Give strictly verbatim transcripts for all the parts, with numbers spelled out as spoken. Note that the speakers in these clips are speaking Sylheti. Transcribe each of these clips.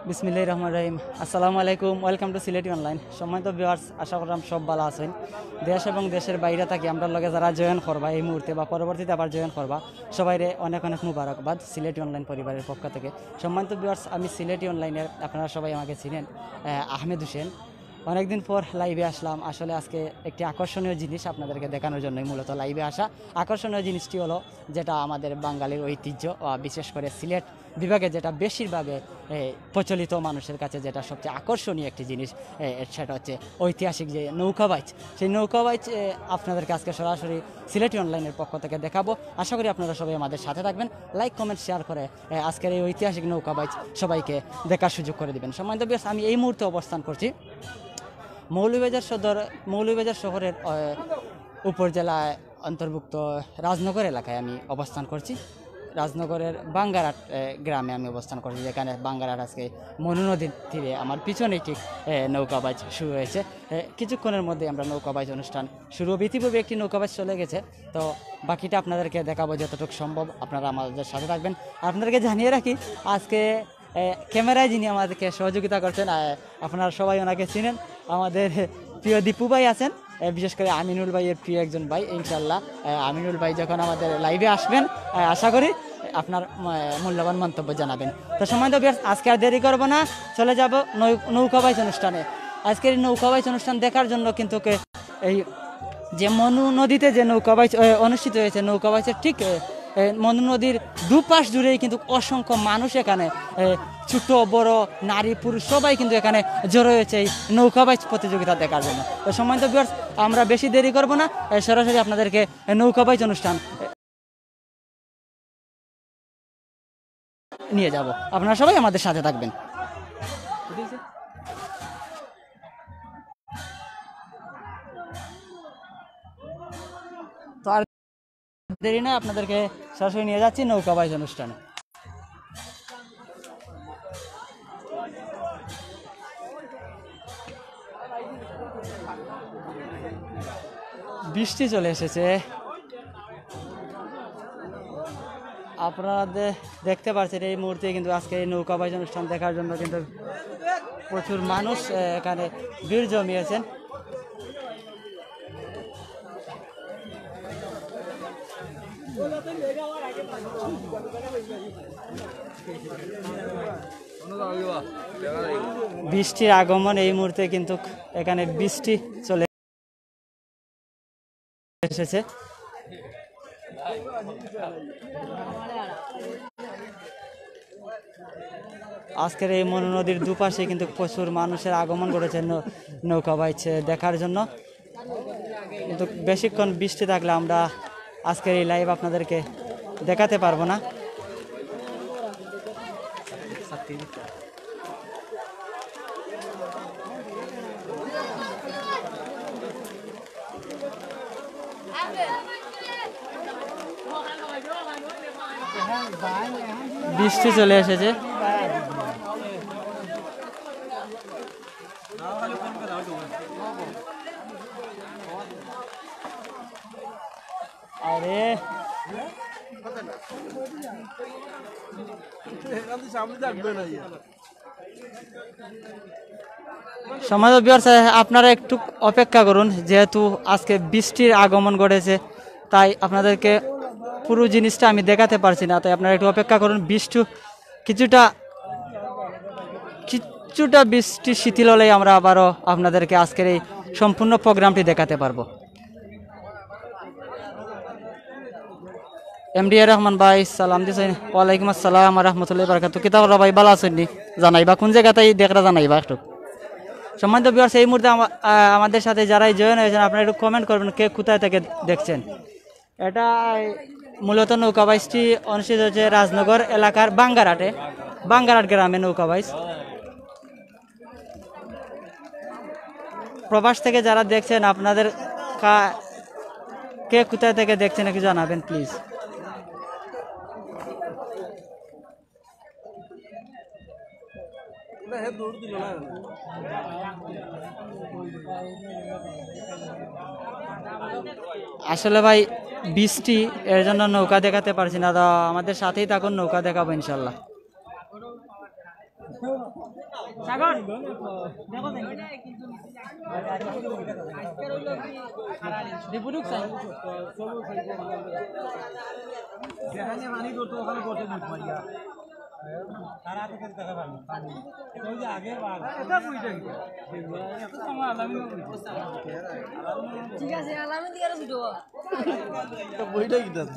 বিসমিল্লাহির রহমানির রহিম। আসসালামু আলাইকুম, welcome to সিলেটি অনলাইন। সম্মানিত ভিউয়ার্স, আশা করলাম সব ভালা আছইন। দেশ এবং দেশের বাইরে থাকি আমরার লগে যারা জয়েন করবা এই মুহূর্তে বা পরবর্তীতে আবার জয়েন করবা, সবাইরে অনেক অনেক মুবারকবাদ সিলেটি অনলাইন পরিবারের পক্ষ থেকে। সম্মানিত ভিউয়ার্স, আমি সিলেটি অনলাইনের, আপনারা সবাই আমাকে চিনেন, আহ, আহমেদ হোসেন। অনেকদিন পর লাইভে আসলাম। আসলে আজকে একটি আকর্ষণীয় জিনিস আপনাদেরকে দেখানোর জন্যই মূলত লাইভে আসা। আকর্ষণীয় জিনিসটি হলো যেটা আমাদের বাঙালির ঐতিহ্য, আহ, বিশেষ করে সিলেট বিভাগে যেটা বেশিরভাগে, এ, প্রচলিত, মানুষের কাছে যেটা সবচেয়ে আকর্ষণীয় একটি জিনিস, এ, সেটা হচ্ছে ঐতিহাসিক যে নৌকা বাইচ। সেই নৌকা বাইচ, এ, আপনাদেরকে আজকে সরাসরি সিলেটি অনলাইনের পক্ষ থেকে দেখাবো। আশা করি আপনারা সবাই আমাদের সাথে থাকবেন, লাইক, কমেন্ট, শেয়ার করে, এ, আজকের এই ঐতিহাসিক নৌকা বাইচ সবাইকে দেখার সুযোগ করে দিবেন। সম্মানিত ভিউয়ার্স, আমি এই মুহূর্তে অবস্থান করছি মৌলভীবাজার সদর, মৌলভীবাজার শহরের, এ, উপজেলায় অন্তর্ভুক্ত রাজনগর এলাকায় আমি অবস্থান করছি। রাজনগরের বাঙ্গারহাট, এ, গ্রামে আমি অবস্থান করছি, যেখানে বাঙ্গারহাট আজকে মনু নদীর তীরে আমার পিছনেই ঠিক, এ, নৌকা বাইচ শুরু হয়েছে। এ, কিছুক্ষণের মধ্যে আমরা নৌকা বাইচ অনুষ্ঠান শুরু হবে। ইতিপূর্বে একটি নৌকা বাইচ চলে গেছে, তো বাকিটা আপনাদেরকে দেখাবো যতটুকু সম্ভব। আপনারা আমাদের সাথে থাকবেন। আর আপনাদেরকে জানিয়ে রাখি, আজকে, এ, ক্যামেরায় যিনি আমাদেরকে সহযোগিতা করছেন, আ, আপনারা সবাই ওনাকে চিনেন, আমাদের প্রিয় দীপু ভাই আছেন, এ, বিশেষ করে আমিনুল ভাইয়ের প্রিয় একজন ভাই। ইনশাল্লাহ, এ, আমিনুল ভাই যখন আমাদের লাইভে আসবেন, এ, আশা করি আপনার, এ, মূল্যবান মন্তব্য জানাবেন। তো সম্মানিত ভিউয়ার্স, আজকে আর দেরি করব না, চলে যাব নৌ-, নৌকা বাইচ অনুষ্ঠানে। আজকের এই নৌকা বাইচ অনুষ্ঠান দেখার জন্য কিন্তু কে-, এই যে মনু নদীতে যে নৌকা বাইচ, এ, অনুষ্ঠিত হয়েছে, নৌকা বাইচের ঠিক, এ, এ, মনু নদীর দুপাশ জুড়েই কিন্তু অসংখ্য মানুষ এখানে, এ, ছোট বড়, নারী পুরুষ সবাই কিন্তু এখানে জড়ো হয়েছে এই নৌকা বাইচ প্রতিযোগিতা দেখার জন্য। তো সম্মানিত ভিউয়ার্স, আমরা বেশি দেরি করব না, এ, সরাসরি আপনাদেরকে, এ, নৌকা বাইচ অনুষ্ঠান, এ, নিয়ে যাব। আপনারা সবাই আমাদের সাথে থাকবেন। তো আর দেরি না, আপনাদেরকে সরাসরি নিয়ে যাচ্ছি নৌকা বাইচ অনুষ্ঠানে। বৃষ্টি চলে এসেছে। আপনারা দে-, দেখতে পাচ্ছেন এই মুহূর্তে কিন্তু আজকে এই নৌকা বাইচ অনুষ্ঠান দেখার জন্য কিন্তু প্রচুর মানুষ, এ, এখানে ভিড় জমিয়েছেন। বৃষ্টির আগমন, এই মুহূর্তে কিন্তু এখানে বৃষ্টি চলে এসেছে। আজকের এই মনু নদীর দুপাশে কিন্তু প্রচুর মানুষের আগমন ঘটেছে নৌ-, নৌকা বাইচ দেখার জন্য। কিন্তু বেশিক্ষণ বৃষ্টি থাকলে আমরা আজকের এই লাইভ আপনাদেরকে দেখাতে পারবো না। বৃষ্টি চলে এসেছে। আরে, সামনে থাকবে না। সম্মানিত ভিউয়ার্স, আপনারা একটু অপেক্ষা করুন, যেহেতু আজকে বৃষ্টির আগমন ঘটেছে, তাই আপনাদেরকে পুরো জিনিসটা আমি দেখাতে পারছি না। তাই আপনারা একটু অপেক্ষা করুন, বৃষ্টি কিছুটা, কিছুটা বৃষ্টি শিথিল হলেই আমরা আবারও আপনাদেরকে আজকের এই সম্পূর্ণ প্রোগ্রামটি দেখাতে পারবো। এমডিএ রহমান ভাই সালাম দিছেন। ওয়ালাইকুম আসসালাম ওয়া রাহমাতুল্লাহি ওয়া বারাকাতুহু। কিতা খবর ভাই, ভালা আছইন নি? জানাইবা কোন জাগাত দেখরা, জানাইবা একটু। সম্মানিত ভিউয়ার্স, এই মুহূর্তে আমা-, আ, আমাদের সাথে যারাই জয়েন হয়েছেন, আপনারা একটু কমেন্ট করবেন কে কোথায় থেকে দেখছেন। এটা মূলত নৌকা বাইচটি অনুষ্ঠিত হচ্ছে রাজনগর এলাকার বাঙ্গারহাটে, বাঙ্গারহাট গ্রামে নৌকা বাইচ। প্রবাস থেকে যারা দেখছেন, আপনাদের কা-, কে কোথায় থেকে দেখছেন একটু জানাবেন প্লিজ। আসলে ভাই, বৃষ্টি, এর জন্য নৌকা দেখাতে পারছি না। তো আমাদের সাথেই থাকুন, নৌকা দেখাবো ইনশাল্লাহ। সাগর, দেখো দেখি। রিপুটুক চাই। যেখানে পানি ধরতো ওখানে বসে মুখ মারিয়া। তারা তো দেখা পানি, পানি। ওই যে আগে বার। এটা বুঝে গেছে। এখন তো আমার আলামিন বুঝে। ঠিক আছে, আলামিন দিয়ে আরো ভিডিও। এটা বইটা কি দাদা?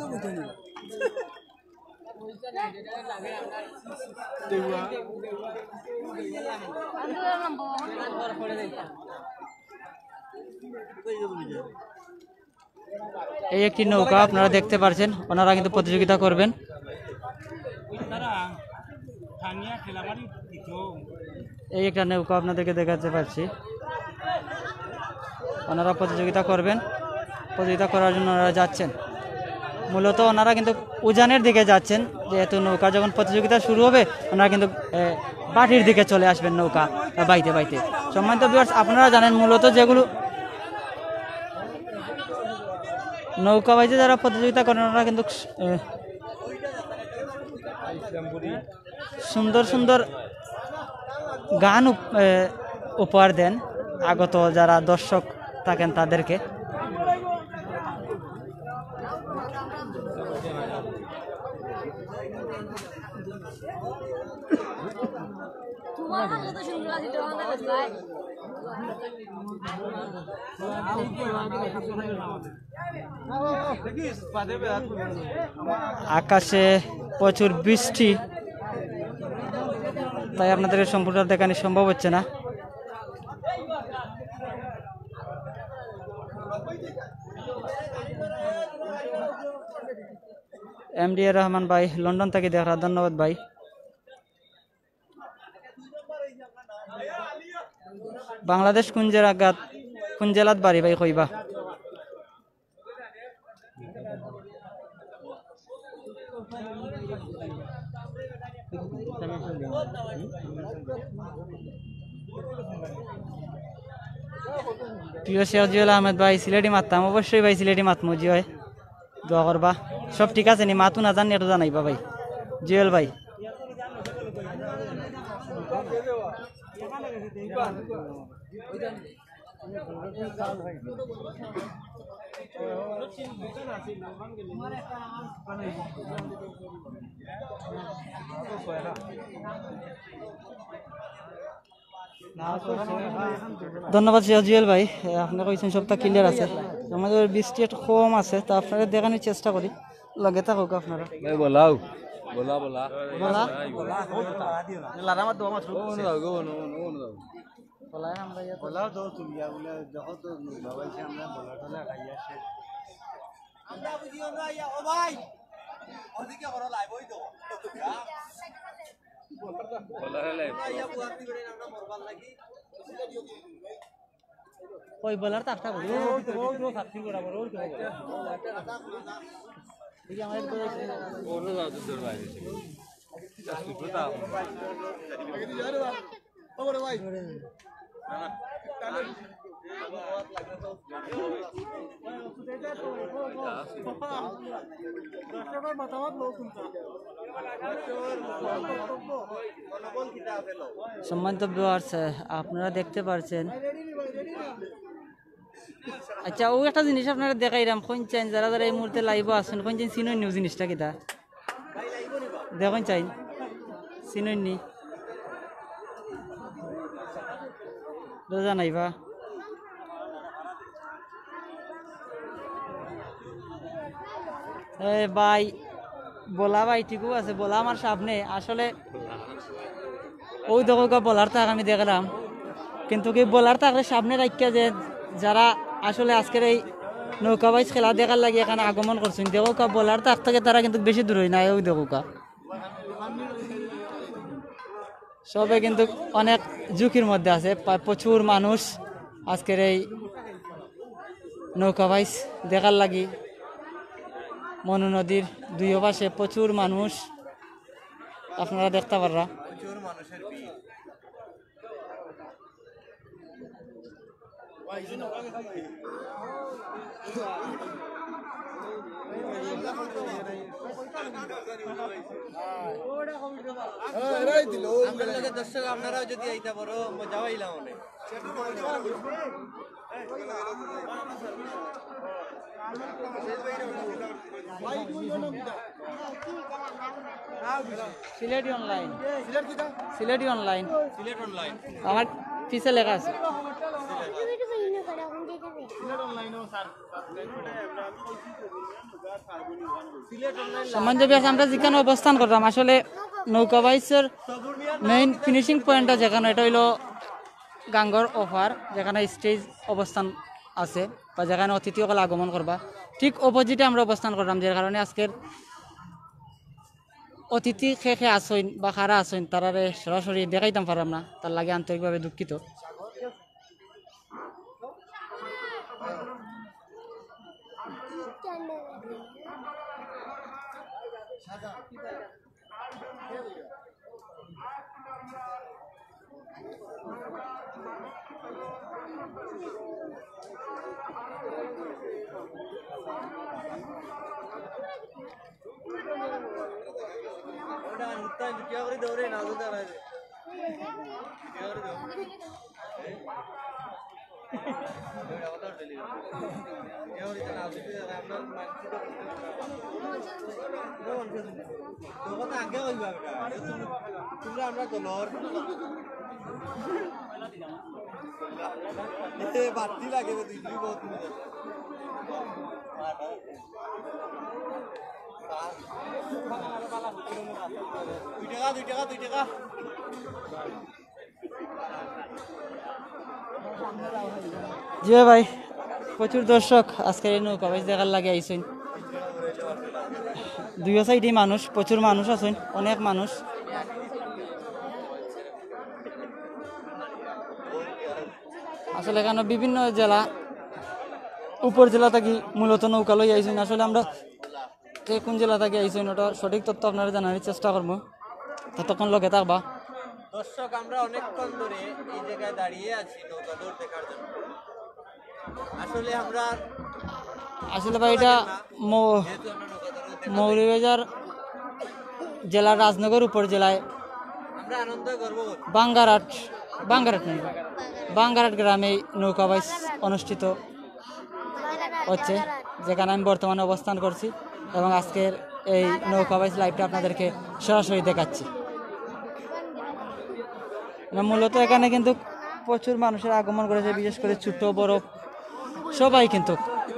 এই একটি নৌকা আপনারা দেখতে পাচ্ছেন, ওনারা কিন্তু প্রতিযোগিতা করবেন। এই একটা নৌকা আপনাদেরকে দেখাতে পারছি, ওনারা প্রতিযোগিতা করবেন, প্রতিযোগিতা করার জন্য ওনারা যাচ্ছেন। মূলত ওনারা কিন্তু উজানের দিকে যাচ্ছেন, যেহেতু নৌকা যখন প্রতিযোগিতা শুরু হবে, ওনারা কিন্তু এ, বাটির দিকে চলে আসবেন নৌকা বাইতে বাইতে। সম্মানিত ভিউয়ার্স, আপনারা জানেন মূলত যেগুলো নৌকা বাইতে যারা প্রতিযোগিতা করেন, ওনারা কিন্তু এ, সুন্দর সুন্দর গান উপ-, এ, উপহার দেন আগত যারা দর্শক থাকেন তাদেরকে। আকাশে প্রচুর বৃষ্টি, তাই আপনাদের সম্পূর্ণ দেখানো সম্ভব হচ্ছে না। এম ডি এ রহমান ভাই, লন্ডন থাকি দেখরা, ধন্যবাদ ভাই। বাংলাদেশ কুন জেলাত, কুন জেলাত বাড়ি ভাই কইবা? প্রিয় শেখ জুয়েল আহমেদ ভাই, সিলেটি মাততাম, অবশ্যই ভাই সিলেটি মাতমু, জি ভাই। দোয়া করবা। সব ঠিক আছে নি? মাতু না জানি একটু জানাইবা ভাই। জুয়েল ভাই। ধন্যবাদ শেখ জুয়েল ভাই, এ, আপনে কইছেন সবটা ক্লিয়ার আছে। আমাদের বৃষ্টি একটু কম আছে, তো আপনারা দেখানোর চেষ্টা করি, লগে থাকুক আপনারা। ভাই বলাও, বলা, বলা। বলা? লারা মাত দেওয়া মাত্র ও, ও, ও, ও, ও, ও। বলা আমরা ইয়া বলাও তো তুমি ইয়া বলে দেখো তো বাবা এসে আমরা বলা টলা খাইয়া শেষ। আমরা বুঝিও না ইয়া, ও ভাই, ওদিকে করো লাইভ ওই তো। বলা হলে। ওই বলার তো একটা বলি। ওই তো, ওই তো, সাক্ষী করা বড়, ওই তো। এই যে আমার একটু অন্য যাও তো দূর বাইরে। সম্মানিত ভিউয়ার্স, আপনারা দেখতে পারছেন, আচ্ছা, ও একটা জিনিস আপনারা দেখাইরাম, কোন চাইন যারা যারা এই মুহূর্তে লাইভও আছেন, কোন চাইন চিনইন নি জিনিসটা কিতা? দেখইন চাইন, চিনইন নি? তো জানাইবা। এ ভাই, বলা ভাই ঠিকও আছে, বলা আমার সামনে। আসলে ও দেখো গা বলার তাক আমি দেখলাম, কিন্তু কি বলার তাকরে সামনে রাখিয়া যে যারা আসলে আজকের এই নৌকা বাইচ খেলা দেখার লাগি এখানে আগমন করছেন, দেখো গা বলার তাক থেকে তারা কিন্তু বেশি দূরই না। ওই দেখো গা সবে কিন্তু অনেক ঝুঁকির মধ্যে আছে, প্রায় প্রচুর মানুষ আজকের এই নৌকা বাইচ দেখার লাগি মনু নদীর দুই পাশে প্রচুর মানুষ আপনারা দেখতা পাররা। প্রচুর মানুষের ভিড়। দর্শক, আপনারাও যদি এইটা বড় মজা পাইলাম অনেক। সিলেটি অনলাইন। সিলেটি অনলাইন। সিলেট অনলাইন। আমার পিছে লেখা আছে। সম্মানিত বিয়াস, আমরা যেখানে অবস্থান করলাম, আসলে নৌকা বাইচর মেইন ফিনিশিং পয়েন্টটা যেখানে, এটা হইলো গাঙ্গর ওপার, যেখানে স্টেজ অবস্থান আছে বা যেখানে অতিথি সকল আগমন করবা, ঠিক অপোজিটে আমরা অবস্থান করলাম, যার কারণে আজকের অতিথি কে কে আছইন বা কারা আছইন, তারারে সরাসরি দেখাইতাম পারলাম না, তার লাগি আন্তরিকভাবে দুঃখিত। তোমরা আমরা তো লর। এ, বাতি লাগে রে, দুই, দুই বহুত মজা। দুই টাকা, দুই টাকা, দুই টাকা। জি ভাই, প্রচুর দর্শক আজকের এই নৌকা বাইচ দেখার লাগি আইছইন। দুইও সাইডে মানুষ, প্রচুর মানুষ আছইন, অনেক মানুষ। আসলে এখানে বিভিন্ন জেলা, উপজেলা থাকি মূলত নৌকা লই আইছইন। আসলে আমরা কে কোন জেলা থাকি আইছইন, ওটা সঠিক তথ্য আপনারে জানানির চেষ্টা করমু, ততক্ষণ লগে থাকবা। দর্শক, আমরা অনেকক্ষণ ধরে এই জায়গায় দাঁড়িয়ে আছি নৌকা দৌড় দেখার জন্য। আসলে আমরা আসলে ভাই, এটা মৌ-, যেহেতু আমরা নৌকা দৌড় দেখার মৌলভীবাজার জেলার রাজনগর উপজেলায় আমরা আনন্দে গর্ববোধ। বাঙ্গারহাট, বাঙ্গারহাট নেই, বাঙ্গারহাট গ্রামে এই নৌকা বাইচ অনুষ্ঠিত হচ্ছে, যেখানে আমি বর্তমানে অবস্থান করছি এবং আজকের এই নৌকা বাইচ লাইভটা আপনাদেরকে সরাসরি দেখাচ্ছি। না, মূলত এখানে কিন্তু প্রচুর মানুষের আগমন করেছে, বিশেষ করে ছোট বড় সবাই কিন্তু,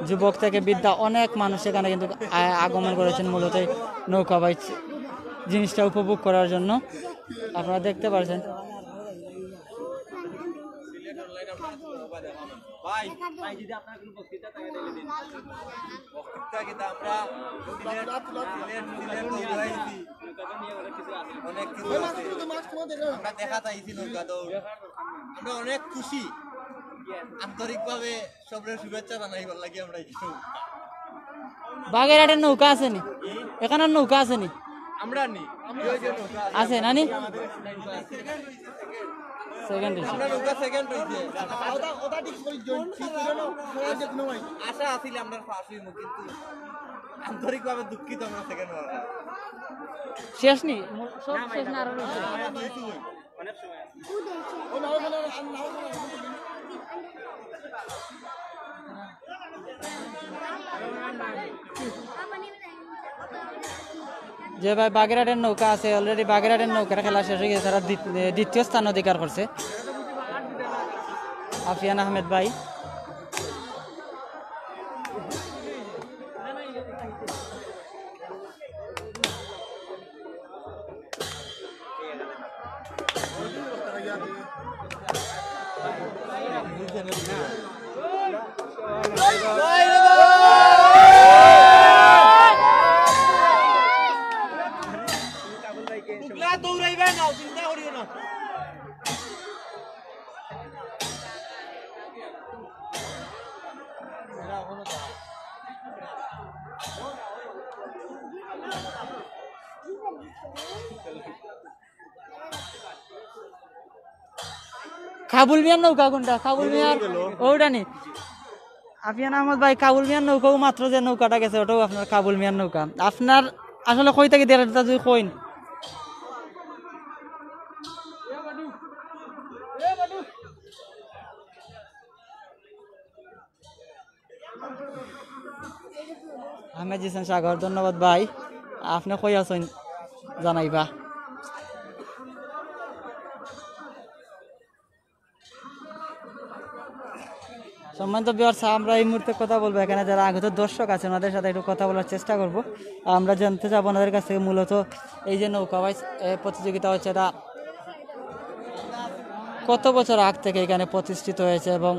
যুবক থেকে বৃদ্ধা, অনেক মানুষ এখানে কিন্তু আ-, আগমন করেছেন মূলত এই নৌকা বাইচ জিনিসটা উপভোগ করার জন্য। আপনারা দেখতে পারছেন। ভাই, ভাই, যদি আপনার কোনো বক্তৃতা থাকে, তাহলে দিন। বক্তৃতা কিন্তু আমরা সিলেট, সিলেট, সিলেট দৌড়াইছি। অনেক কিছু আছে। আমরা দেখা চাইছি নৌকা দৌড়। আমরা অনেক খুশি। আন্তরিকভাবে সবরে শুভেচ্ছা জানাইবার লাগি আমরা এই বাগেরহাটের নৌকা আছে নি? এখানোর নৌকা আছে নি? আমরা নি। ওই যে নৌকা আছে। আছে না নি? সেকেন্ড হইছে। আমরা নৌকা সেকেন্ড হইছে। ওটা, ওটা ঠিক করে জয়েন, ঠিক করে নাও। আশা আছিল আমরা ফার্স্ট হইমু, কিন্তু আন্তরিকভাবে দুঃখিত আমরা সেকেন্ড হওয়ার। শেষ নি? সব শেষ না, আরো রয়েছে। অনেক সময় আছে। যে ভাই বাগেরহাটের নৌকা আছে, অলরেডি বাগেরহাটের নৌকার খেলা শেষ হয়ে গেছে, তারা দ্বিত-, দ্বিতীয় স্থান অধিকার করছে আফিয়ান আহমেদ ভাই। দৌড়াইবে না, চিন্তা করিও না। কাবুল মিয়ার নৌকা কোনটা? কাবুল মিয়ার ওটা নি। আফিয়ান আহমদ ভাই, কাবুল মিয়ার নৌকাও মাত্র যে নৌকাটা গেছে, ওটাও আপনার কাবুল মিয়ার নৌকা। আপনার আসলে কই থাকি দেখলে তা যদি কইন। আহমেদ জিসান সাগর, ধন্যবাদ ভাই। আপনি কই আছেন জানাইবা। সম্মানিত ভিউয়ার্স, আমরা এই মুহূর্তে কথা বলবো এখানে যারা আগত দর্শক আছে ওনাদের সাথে একটু কথা বলার চেষ্টা করব। আমরা জানতে চাবো ওনাদের কাছ থেকে মূলত এই যে নৌকা বাইচ, এ, প্রতিযোগিতা হচ্ছে, এটা কত বছর আগ থেকে এখানে প্রতিষ্ঠিত হয়েছে এবং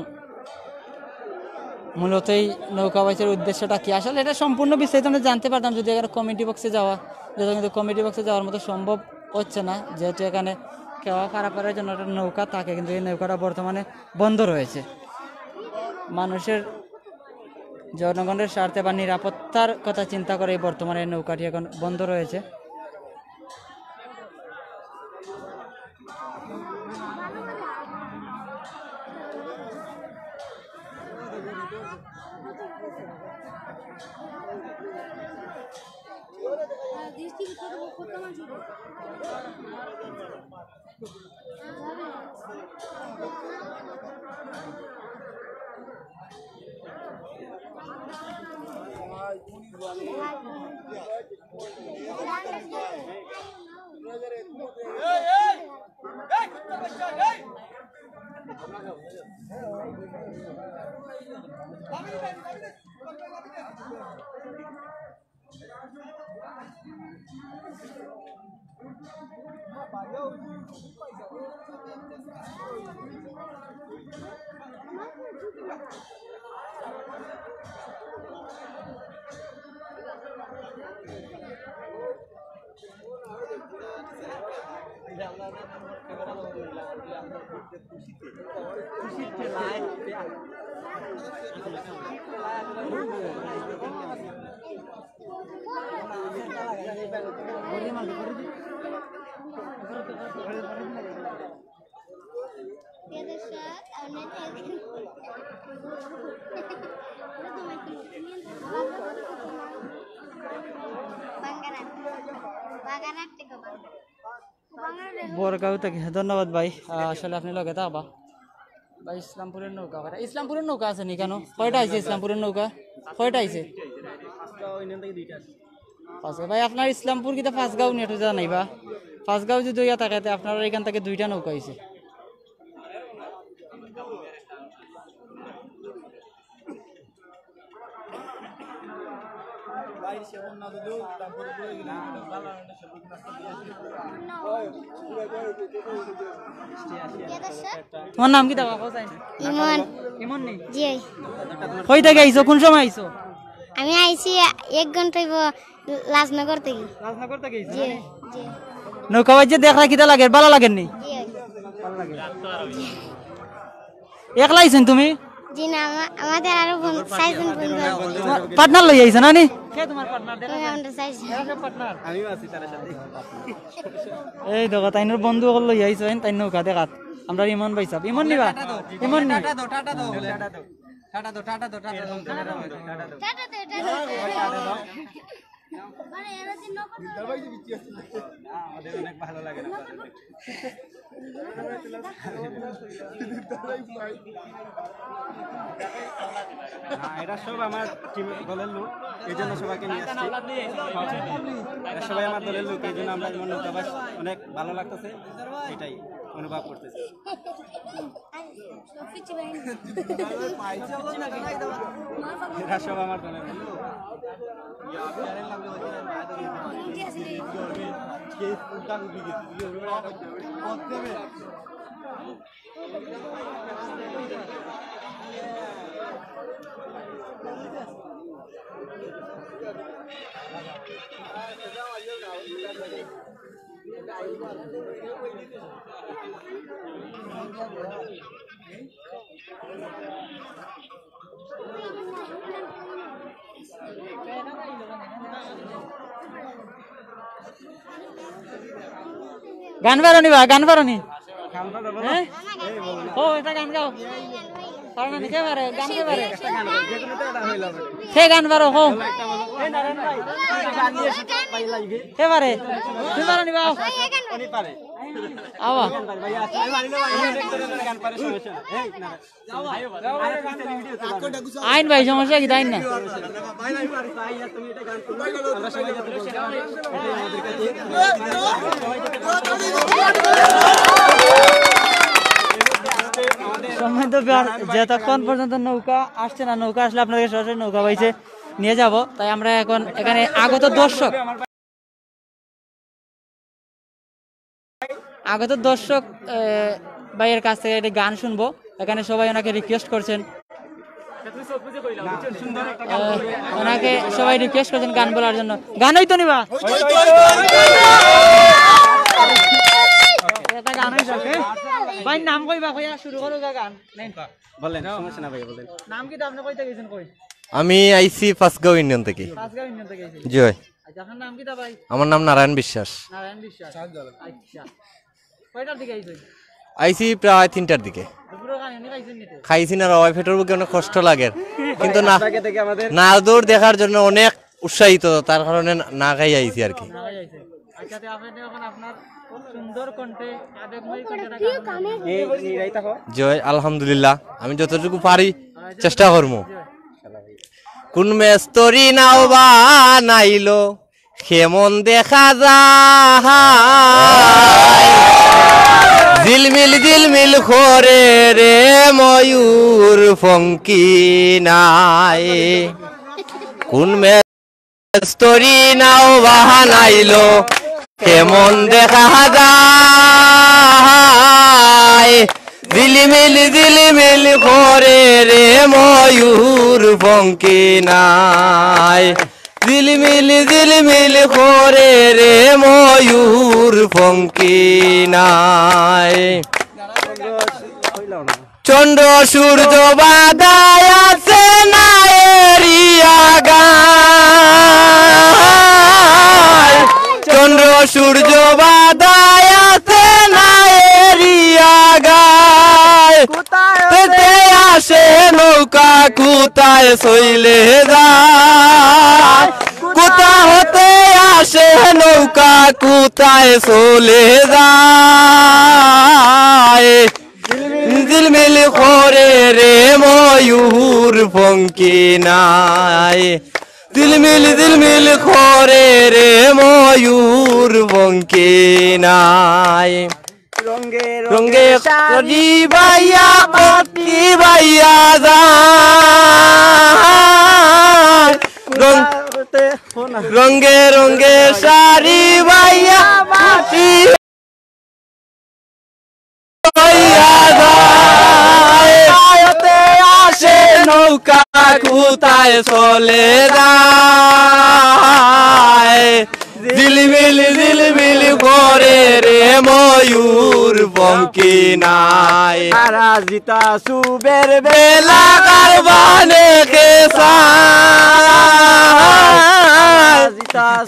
মূলত এই নৌকা বাইচের উদ্দেশ্যটা কি। আসলে এটা সম্পূর্ণ বিস্তারিত আমরা জানতে পারতাম যদি এখানে কমিটি বক্সে যাওয়া যেত, কিন্তু কমিটি বক্সে যাওয়ার মতো সম্ভব হচ্ছে না, যেহেতু এখানে কেওয়া পারাপারের জন্য একটা নৌকা থাকে, কিন্তু এই নৌকাটা বর্তমানে বন্ধ রয়েছে। মানুষের, জনগণের স্বার্থে বা নিরাপত্তার কথা চিন্তা করে বর্তমানে এই নৌকাটি এখন বন্ধ রয়েছে। বরগাঁও থেকে, ধন্যবাদ ভাই। আহ, আসলে আপনি লগে তো আবা। ভাই, ইসলামপুরের নৌকা, কয়টা? ইসলামপুরের নৌকা আছে নি কেন? কয়টা আইছে ইসলামপুরের নৌকা? কয়টা আইছে? পাঁচটা। ভাই, আপনার ইসলামপুর কিতা পাঁচগাঁও নেটে জানাইবা? পাঁচগাঁও যদি ইয়া থাকে, তে আপনার এখান থেকে দুইটা নৌকা আইছে। তোমার নাম কিতা বা? ইমন। ইমন নি? জি। কই থাকি আইছো? কোন সময় আইছো? আমি আইছি এক ঘন্টা অইব, রাজনগর থাকি। রাজনগর থাকি আইছো? জি, জি। নৌকা বাইচ দেখরা কিতা লাগে? ভালা লাগের নি? জি। ভালা লাগে। একলা আইছো নি তুমি? জি না, আমা-, আমাদের আরো বন-, চাইরজন বন্ধু আছে। তোমার পার্টনার লই আইছো না নি? কে তোমার পার্টনার? দেখা যায়। আমরা চাইরজন। এরা সব পার্টনার। আমিও আছি তার সাথে। এই দেখো, তাইনর বন্ধু অকল লই আইছো, তাইন নৌকা দেখাত। আমরার ইমন ভাই সাহেব। ইমন নি বা? ইমন নি? টাটা দাও, টাটা দাও, টাটা দাও। টাটা দাও, টাটা দাও, টাটা দাও। টাটা দাও, টাটা দাও। না, আমাদের অনেক ভালো লাগে না। না, এরা সব আমার টিম, দলের লোক, এই জন্য সবাইকে নিয়ে আসছি। এরা সবাই আমার দলের লোক, এই জন্য আমরা যেমন নৌকা বাইচ অনেক ভালো লাগতেছে, এটাই অনুভব করতেছি। এরা সব আমার দলের লোক। গান পারো নি বা, গান পারো নি? হ্যাঁ? ও, একটা গান গাও। পারো না নি? কে পারে? গান কে পারে? কে গান পারো? হো। কে পারে? তুমি পারো নি বাও? আওয়া। আইন ভাই, সমস্যা কি, তাই না? সম্মানিত viewer, যতক্ষণ পর্যন্ত নৌকা আসছে না, নৌকা আসলে আপনাদেরকে সরাসরি নৌকা বাইচে নিয়ে যাব। তাই আমরা এখন এখানে আগত দর্শক, আগত দর্শক, আহ, ভাইয়ের কাছ থেকে একটা গান শুনবো। এখানে সবাই ওনাকে রিকোয়েস্ট করছেন, আহ, ওনাকে সবাই রিকোয়েস্ট করছেন গান বলার জন্য। গান হইতো নিবা? এটা গান হইতো, হ্যাঁ? ভাই, নাম কইবা, কইয়া শুরু করো গা গান। নেন। বলেন, সমস্যা না ভাই, বলেন। নাম কি? তো আপনি কইতে গেছেন কই? আমি আইছি পাঁচগাঁও ইউনিয়ন থেকে। পাঁচগাঁও ইউনিয়ন থেকে আইছেন? জি ভাই। আচ্ছা, আপনার নাম কিতা ভাই? আমার নাম নারায়ণ বিশ্বাস। নারায়ণ বিশ্বাস। আচ্ছা। কয়টার দিকে আইছেন? আইছি প্রায় তিনটার দিকে। দুপুরে খানি উনি খাইছেন নি তো? খাইছি না রে ভাই, পেটর ভুকে অনেক কষ্ট লাগের। কিন্তু না, আপনাকে দেখে আমাদের নাদুর দেখার জন্য অনেক উৎসাহিত, তার কারণে না, না খাই আইছি আর কি। না খাই আইছেন। আচ্ছা, তো আপনি এখন আপনার সুন্দর কণ্ঠে, আবেগময় কণ্ঠে একটা গান। এই, এই রাইতা কো? জি ভাই, আলহামদুলিল্লাহ, আমি যতটুকু পারি চেষ্টা করমু। কোন মেস্তরি নাও বানাইলো, কেমন দেখা যায়? ঝিলমিল ঝিলমিল করে রে ময়ূর পঙ্খী নাই। কোন মেস্তরি নাও বানাইলো, কেমন দেখা যায়? ঝিলমিল ঝিলমিল করে রে ময়ূর পঙ্খী নাই। ঝিলমিল ঝিলমিল করে রে ময়ূর পঙ্খী নাই। চন্দ্র সূর্য বাদায় আছে না এরিয়া গায়। চন্দ্র সূর্য বাদায় আছে না এরিয়া গায়। কোথায় হতে আসে নৌকা, কোথায় চইলে যায়? কোথা হতে আসে নৌকা, কোথায় চলে যায়? ঝিলমিল করে রে ময়ূর পঙ্খী নাই। ঝিলমিল ঝিলমিল করে রে ময়ূর পঙ্খী নাই। রঙে রঙে রঙে শাড়ি বাইয়া, পাখি বাইয়া যায়। রং-, রঙে রঙে শাড়ি বাইয়া, পাখি বাইয়া যায়। কোথায় হতে আসে নৌকা, কোথায় চলে যায়? ঝিলমিল ঝিলমিল করে রে ময়ূর পঙ্খী নাই। তারা জিতা সুবের বেলা কারবানে খেসায়।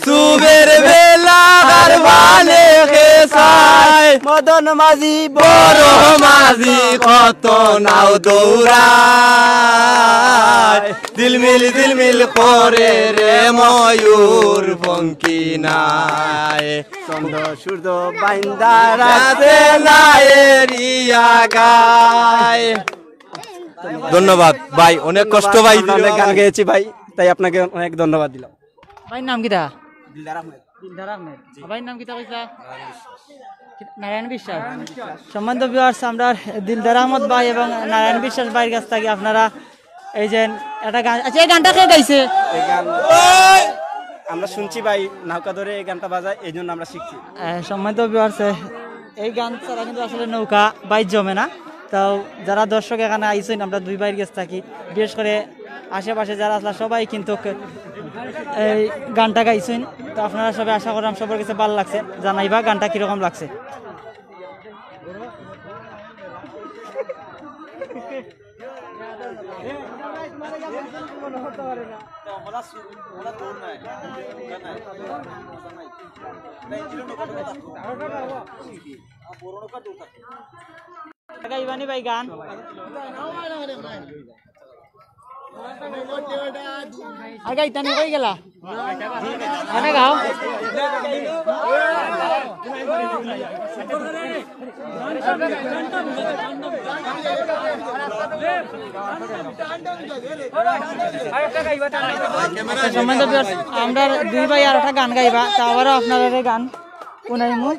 সুবের বেলা কারবানে খেসায়। মদন মাঝি বড় মাঝি কত নাও দৌড়ায়। ঝিলমিল ঝিলমিল করে রে ময়ূর পঙ্খী নাই। চন্দ্র সূর্য বাইন্দা রাতে না এরিয়া গায়। ধন্যবাদ ভাই, অনেক কষ্ট ভাই। আমরা অনেক গান গেয়েছি ভাই, তাই আপনাকে অনেক ধন্যবাদ দিলাম। ভাইর নাম কিতা? দিলদার আহমেদ। দিলদার আহমেদ। ভাইর নাম কিতা কইতা? নারায়ণ বিশ্বাস। সম্মানিত ভিউয়ার্স, আমরা দিলদার আহমদ ভাই এবং নারায়ণ বিশ্বাস ভাইর কাছ থেকে আপনারা এই যে একটা গান, আচ্ছা, এই গানটা কে গাইছে? এই গান আমরা শুনছি ভাই, নৌকা ধরে এই গানটা বাজায়, এই জন্য আমরা শিখছি। আহ, সম্মানিত ভিউয়ার্স, এই গান ছাড়া কিন্তু আসলে নৌকা বাইর জমে না। তো যারা দর্শক এখানে আইছেন, আমরা দুই ভাইর গেছ থাকি, বিশেষ করে আশেপাশে যারা আসলে সবাই কিন্তু এই গানটা গাইছেন। তো আপনারা সবাই, আশা করলাম সবার কাছে ভালো লাগছে, জানাইবা গানটা কিরকম লাগছে। গাইবানি ভাই গান? আর গাইতানি, কই গেলা? এনে গাও। সম্মানিত viewers, আমরা দুই ভাই আর একটা গান গাইবা, তা আবারও আপনারা গান শুনাইমু।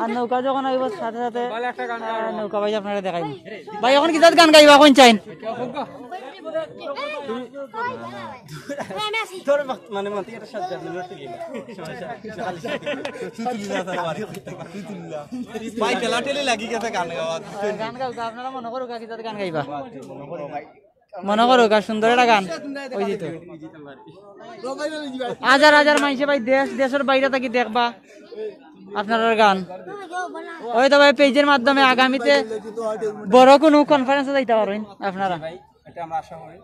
আর নৌকা যখন আইব, সাথে সাথে, আহ, নৌকা ভাই আপনারা দেখাইমু। ভাই, এখন কিতা গান গাইবা, কোন চাইন? তোর মত-, মানে, মতে এটা সাত হাজার মিনিট থেকে। ভাই, ঠেলাঠেলি লাগি গেছে গান গাওয়া। গান গাও, আপনারা মনে করো, কিতা গান গাইবা? মনে করো, গান সুন্দর একটা গান। ওই যে তো। হাজার হাজার মাইনষে ভাই দেশ, দেশর বাইরে থাকি দেখবা আপনারার গান। হয়তো ভাই page-এর মাধ্যমে আগামীতে বড় কোনো conference-এ যাইতা পারইন আপনারা। এটা আমরা আশা করি।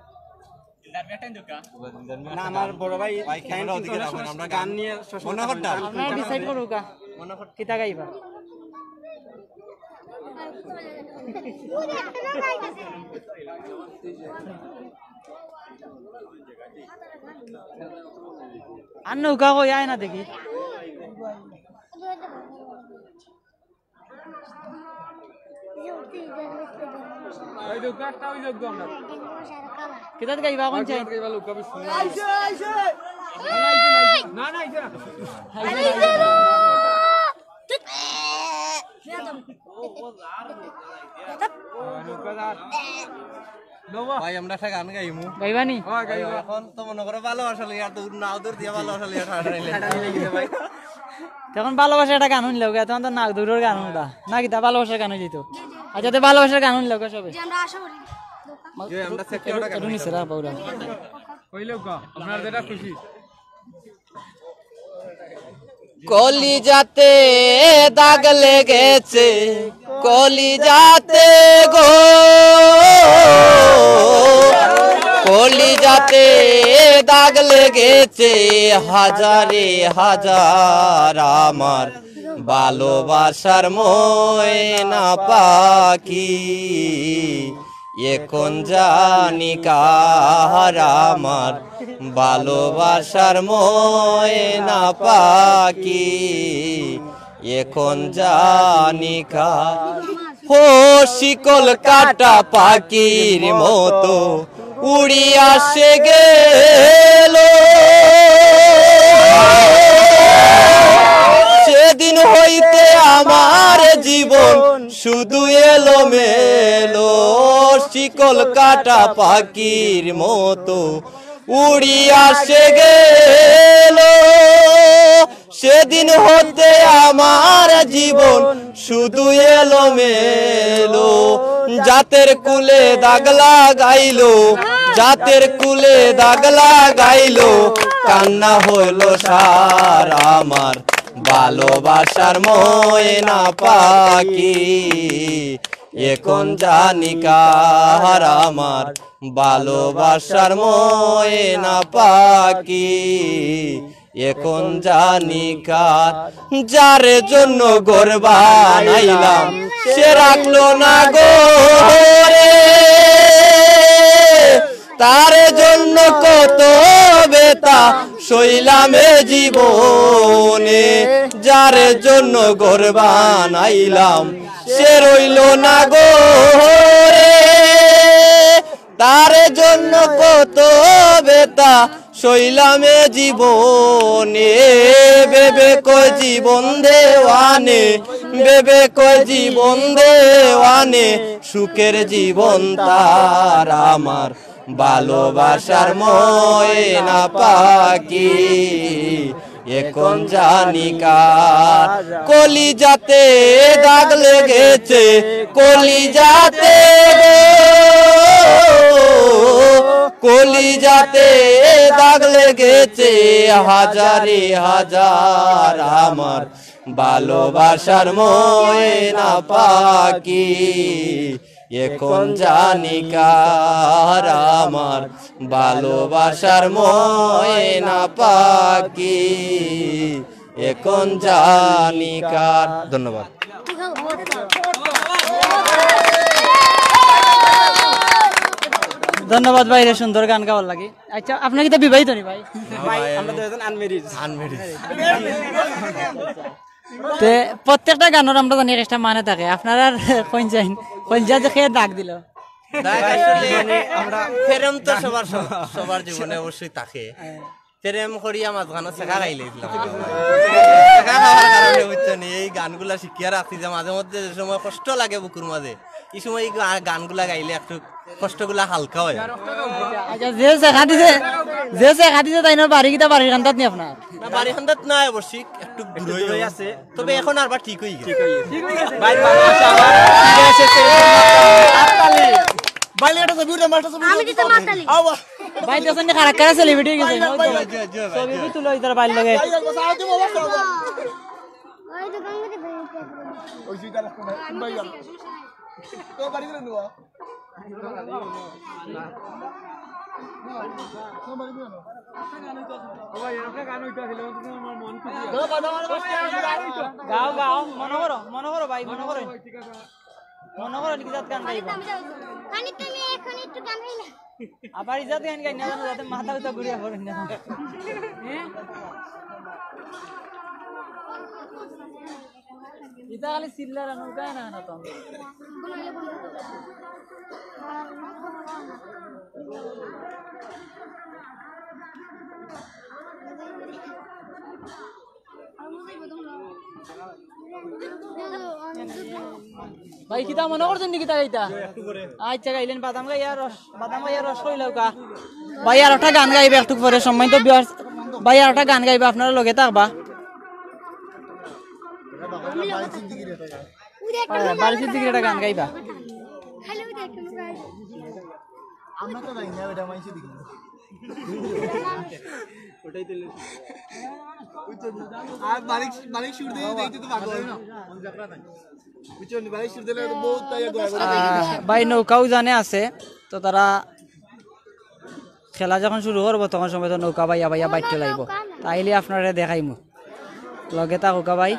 না, আমার বড় ভাই ভাই, camera ওদিকে রাখুন, আমরা গান নিয়ে মনে হয় গান আপনারা decide করুকা। কিতা গাইবা? আর নৌকা কই আয় না দেখি। ওই যে গাছটা, ওই যে একদম না। কিতাত গাইবা কোন চাই? গাইবা লোক কবি শুনে। না, না, আইছে না। ভাই, আমরা একটা গান গাইমু। গাইবানি? হ্যাঁ, গাইবা। এখন তো মনে করো ভালোবাসা লইয়া দৌড়, নাও দৌড় দিয়া ভালোবাসা লইয়া ঠাড়া ঠাড়ি লেগে। তখন ভালোবাসা একটা গান শুনলে, তখন তো নাও দৌড়র গান শুনতা। না কিতা ভালোবাসার গান হয়ে যেত। আচ্ছা, তো ভালোবাসার গান শুনলে সবে। যে আমরা আশা করি। যে আমরা সেক্টর ওটা একটু নিচে রাখ, বাউরা। কইলে গো, আপনার যেটা খুশি। কলিজাতে দাগ লেগেছে, কলিজাতে গো, কলিজাতে দাগ লেগেছে, হাজারে হাজার আমার ভালোবাসার ময়না পাখি। এখন জানি কার আমার ভালোবাসার ময়না পাখি, এখন জানি কার। ও শিকল কাটা পাখির মতো উড়িয়া সে গেল, সেদিন হইতে আমার জীবন শুধু এলোমেলো। শিকল কাটা পাখির মতো উড়িয়া সে গেল, সেদিন হতে আমার জীবন শুধু এলোমেলো। জাতের কুলে দাগ লাগাইলো, জাতের কুলে দাগ লাগাইলো, কান্না হইল সার আমার ভালোবাসার ময়না পাখি। এখন জানি কার আমার ভালোবাসার ময়না পাখি, এখন জানি কার। যার জন্য ঘর বানাইলাম, সে রাখলো না ঘরে। তার জন্য কত ব্যথা সইলাম এ জীবনে। যার জন্য ঘর বানাইলাম, সে রইল না ঘরে। তার জন্য কত ব্যথা সইলাম এ জীবনে। ভেবে কয় জীবন দেওয়ানে, ভেবে কয় জীবন দেওয়ানে, সুখের জীবন তার আমার ভালোবাসার ময়না পাখি। এখন জানি কার। কলিজাতে দাগ লেগেছে, কলিজাতে গো, কলিজাতে দাগ লেগেছে, হাজারে হাজার আমার ভালোবাসার ময়না পাখি। এখন জানি কার আমার ভালোবাসার ময়না পাখি, এখন জানি কার। ধন্যবাদ। ধন্যবাদ ভাইরে, সুন্দর গান গাওয়ার লাগি। আচ্ছা, আপনে কিতা বিবাহিত নি ভাই? ভাই, আমরা দুইজন আনমেরিড। আনমেরিড। তে প্রত্যেকটা গানর আমরা জানি একটা মানে থাকে। আপনারার কোন জাইন, কোন যা যে খেয়ে ডাক দিল। দেখ, আসলে মানে আমরা প্রেম তো সবার, সবার, সবার জীবনে অবশ্যই থাকে। প্রেম করিয়া মাঝখানো ছেঁকা খাইলাইছিলাম। ছেঁকা খাওয়ার কারণে, বুঝছো নি, এই গানগুলা শিখিয়া রাখছি যে মাঝে মধ্যে যে সময় কষ্ট লাগে বুকুর মাঝে, এই সময় এই গা-, গানগুলা গাইলে একটু কষ্টগুলা হালকা অয়। আচ্ছা, যে ছেঁকা দিছে, যে ছেঁকা দিছে তাইনর বাড়ি কিতা বাড়ির কান্দাত নি আপনার? না, বাড়ির কান্দাত নাই অবশ্যই, একটু দূরই আছে। তবে এখন আরবার ঠিক অই গেছে। ভাই, ভালোবাসা আবার ফিরে এসেছে। হাততালি। ভাই, এটা ছবি উঠে, মাস্টার ছবি আমি উঠে। দিতে মাতালি। আওয়া। ভাই, দেখছেন নি, কারা কারা সেলিব্রিটি অই গেছে। ভাই, ভাই, ভাই, ভাই, ভাই, ছবি ভাই। তুলো ইতার ভাইর লগে। ভাই, ভাই, ভাই, ভাই। ওই দোকান থেকে বেরিয়ে যাবো। ওই সুইটার রাখো না। আমি ভাই, তো বাড়ি করে নেওয়া। গাও, গাও, মনো করো, মনো করো ভাই, মনো করো। মনো করো, নিজে গান গাইবা। খানিক আমি এখন একটু গান গাই না। আবার ইজাত গান গাই না, যাতে মাথা উতা ঘুরিয়া পড়ে না। ইতা খালি চিল্লার নৌকা না, না তো। ভাই, কিতা মনো করছইন নি কিতা গাইতা? আচ্ছা, গাইলেন বাদাম গাইয়া রস, বাদাম গাইয়া রস কইলাও কা। ভাই, আর একটা গান গাইবা একটু পরে, সম্মানিত viewers। ভাই, আর একটা গান গাইবা, আপনারা লগে থাকবা। হ্যাঁ, বাড়ি সিদ্দিকির একটা গান গাইবা। আমরা তো জানি না, এটা মাইনষে দেখি। ওটাই তো। আর বারিক, বারিক সুর দিয়ে দিতে তো পাগল। বুঝছো নি? বারিক সুর দিলে তো বহুত তাই আগে আগে। আহ, ভাই নৌকাও জানে আছে, তো তারা খেলা যখন শুরু করবো তখন সময় তো নৌকা বাইয়া বাইয়া বাইট্টে লাগবো, তাইলে আপনারে দেখাইমু। লগে থাকুকা ভাই।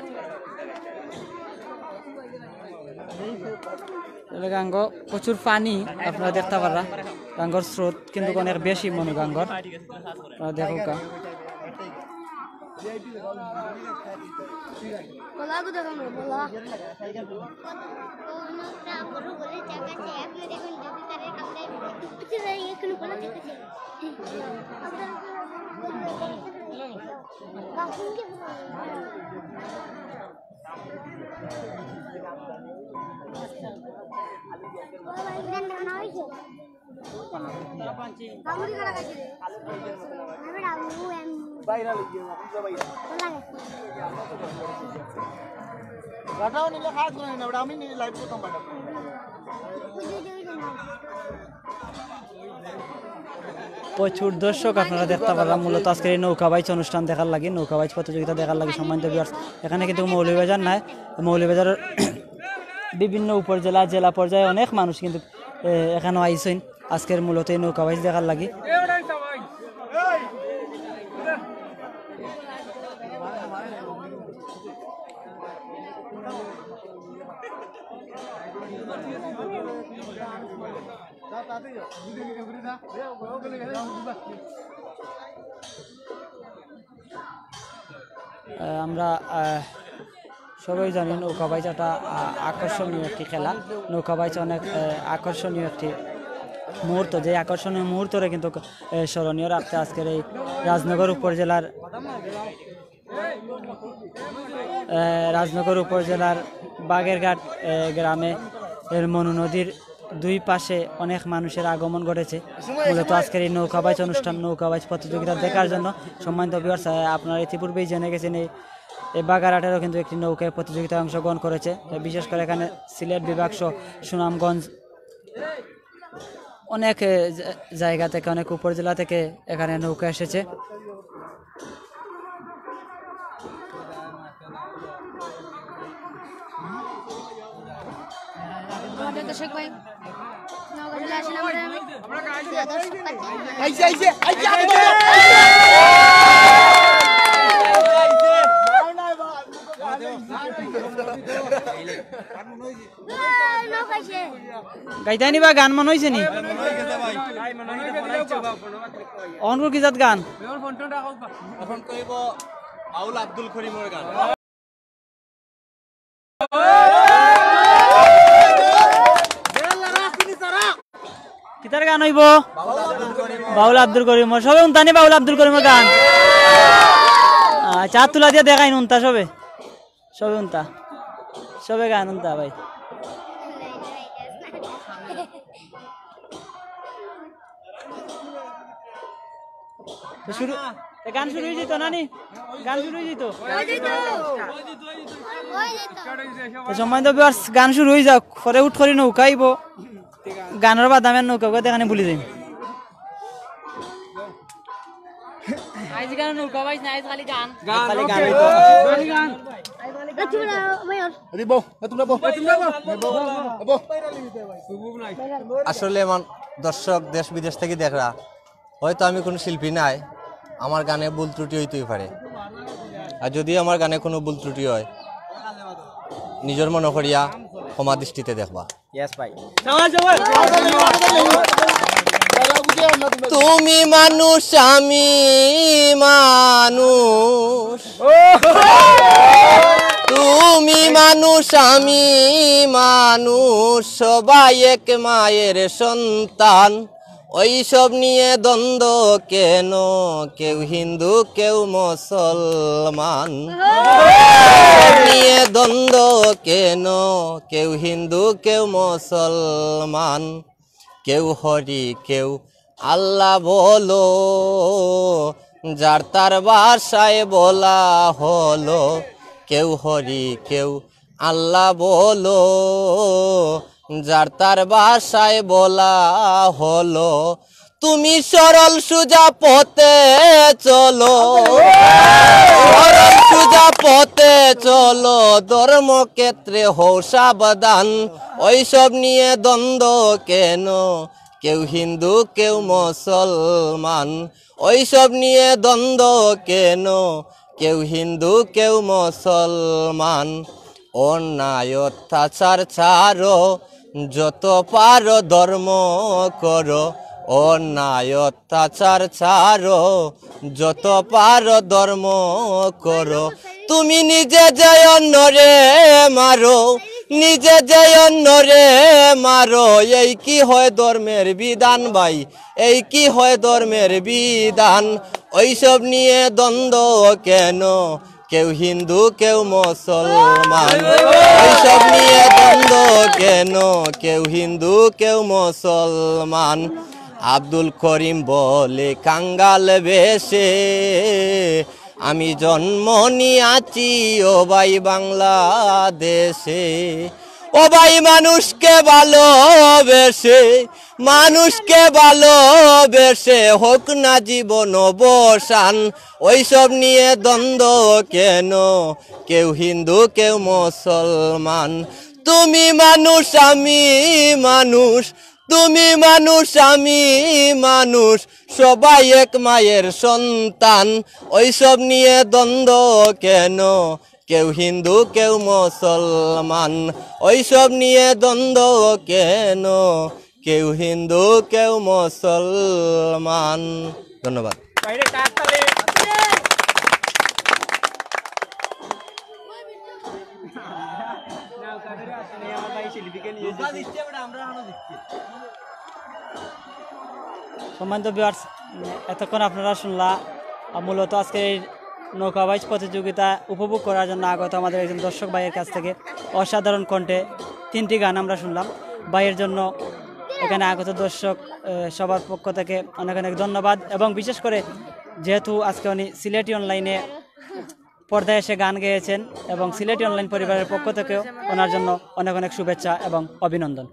তাহলে গাঙ্গো প্রচুর পানি, আপনারা দেখতা পাররা। গাঙ্গর স্রোত কিন্তু অনেক বেশি মনু গাঙ্গর। আপনারা দেখুকা। প্রচুর দর্শক আপনারা দেখতা পাররা, মূলত আজকের এই নৌকা বাইচ অনুষ্ঠান দেখার লাগি, নৌকা বাইচ প্রতিযোগিতা দেখার লাগি। সম্মানিত viewers, এখানে কিন্তু মৌলভীবাজার নায়, মৌলভীবাজারের বিভিন্ন উপজেলা, জেলা পর্যায়ে অনেক মানুষ কিন্তু, এ, এখানো আইছইন আজকের মূলত এই নৌকা বাইচ দেখার লাগি। আহ, আমরা, আহ, সবাই জানি নৌকা বাইচ একটা, আহ, আকর্ষণীয় একটি খেলা। নৌকা বাইচ অনেক, আহ, আকর্ষণীয় একটি মুহূর্ত, যে আকর্ষণীয় মুহূর্তরে কিন্তু, আহ, স্মরণীয় রাখতে আজকের এই রাজনগর উপজেলার আহ, রাজনগর উপজেলার বাগেরঘাট, আহ, গ্রামে এর মনু নদীর দুই পাশে অনেক মানুষের আগমন ঘটেছে। মূলত আজকের এই নৌকা বাইচ অনুষ্ঠান, নৌকা বাইচ প্রতিযোগিতা দেখার জন্য। সম্মানিত viewers, আহ, আপনারা ইতিপূর্বেই জেনে গেছেন, এই, এই বাগেরহাটেরও কিন্তু একটি নৌকায় প্রতিযোগিতায় অংশগ্রহণ করেছে। আহ, বিশেষ করে এখানে সিলেট বিভাগ সহ সুনামগঞ্জ অনেক, এ, জা-, জায়গা থেকে, অনেক উপজেলা থেকে এখানে নৌকা এসেছে। আমাদের দর্শক ভাই, নওগাঁ জেলা আসেন আমরা। আইছে, আইছে, আইছে, আইছে। গাইতায় নি বা গান মনো অইছে নি? অখন কি জাত গান? এখন কইব বাউল আব্দুল করিমর গান। কিতার গান অইব? বাউল আব্দুল করিম। সবে হুনতা নি বাউল আব্দুল করিমর গান? আচ্ছা, আত তুলা দিয়া দেখাইন হুনতা সবে। সবে হুনতা। সবে গান হুনতা ভাই। তো শুরু, এ গান শুরু অই যাইতো না নি? গান শুরু অই যাইতো। তো সম্মানিত viewers, গান শুরু অই যাউক, পরে হুট করি নৌকা আইবো। গানর বাদামে নৌকা উকা দেখানি ভুলি যাইম। আইজ গান নৌকা বাইছ না, আইজ খালি গান। গান, খালি গান okay। অইতো। খালি গান। এ, তোমরা, ওই ওর। আরে বউ, এ, তোমরা বউ। এ, তোমরা বউ। বউ। আসলে এমন দর্শক দেশ বিদেশ থাকি দেখরা, হয়তো আমি কুনু শিল্পী নায়, আমার গানে ভুল ত্রুটি অইতেই পারে। আর যুদি আমার গানে কুনু ভুল ত্রুটি অয়, নিজর মনো করিয়া ক্ষমা দৃষ্টিতে দেখবা। ইয়েস ভাই। তুমি মানুষ, আমি মানুষ, তুমি মানুষ, আমি মানুষ, সবাই এক মায়ের সন্তান। ওইসব নিয়ে দ্বন্দ্ব কেন? কেউ হিন্দু, কেউ মুসলমান। ওইসব নিয়ে দ্বন্দ্ব কেন? কেউ হিন্দু, কেউ মুসলমান। কেউ হরি, কেউ আল্লাহ বলো, যার তার ভাষায় বলা হলো। কেউ হরি, কেউ আল্লাহ বলো, যার তার ভাষায় বলা হলো। তুমি সরল সুজা পথে চলো, সরল সুজা পথে চলো, ধর্মক্ষেত্রে হও সাবধান। ওইসব নিয়ে দ্বন্দ্ব কেন? কেউ হিন্দু, কেউ মুসলমান। ওইসব নিয়ে দ্বন্দ্ব কেন? কেউ হিন্দু, কেউ মুসলমান। অন্যায় অত্যাচার ছাড়ো, যত পারো ধর্ম করো। অন্যায় অত্যাচার ছাড়ো, যত পারো ধর্ম করো। তুমি নিজে যে অন্যরে মারো, নিজে যে অন্যরে মারো, এই কি হয় ধর্মের বিধান ভাই? এই কি হয় ধর্মের বিধান? ওইসব নিয়ে দ্বন্দ্ব কেন? কেউ হিন্দু, কেউ মুসলমান। ওইসব নিয়ে দ্বন্দ্ব কেন? কেউ হিন্দু, কেউ মুসলমান। আব্দুল করিম বলে কাঙ্গাল বেশে, আমি জন্ম নিয়াছি ও ভাই বাংলাদেশে। ও ভাই মানুষকে ভালোবেসে, মানুষকে ভালোবেসে হোক না জীবন অবসান। ওইসব নিয়ে দ্বন্দ্ব কেন? কেউ হিন্দু, কেউ মুসলমান। তুমি মানুষ, আমি মানুষ, তুমি মানুষ, আমি মানুষ, সবাই এক মায়ের সন্তান। ওইসব নিয়ে দ্বন্দ্ব কেন? কেউ হিন্দু, কেউ মুসলমান। ওইসব নিয়ে দ্বন্দ্ব কেন? কেউ হিন্দু, কেউ মুসলমান। ধন্যবাদ। সম্মানিত ভিউয়ার্স, এতক্ষণ আপনারা শুনলা, আহ, মূলত আজকে এই নৌকা বাইচ প্রতিযোগিতা উপভোগ করার জন্য আগত আমাদের একজন দর্শক ভাইয়ের কাছ থেকে অসাধারণ কণ্ঠে তিনটি গান আমরা শুনলাম। ভাইয়ের জন্য এখানে আগত দর্শক, আহ, সবার পক্ষ থেকে অনেক অনেক ধন্যবাদ, এবং বিশেষ করে যেহেতু আজকে উনি সিলেটি অনলাইনে পর্দায় এসে গান গেয়েছেন, এবং সিলেটি অনলাইন পরিবারের পক্ষ থেকেও ওনার জন্য অনেক অনেক শুভেচ্ছা এবং অভিনন্দন।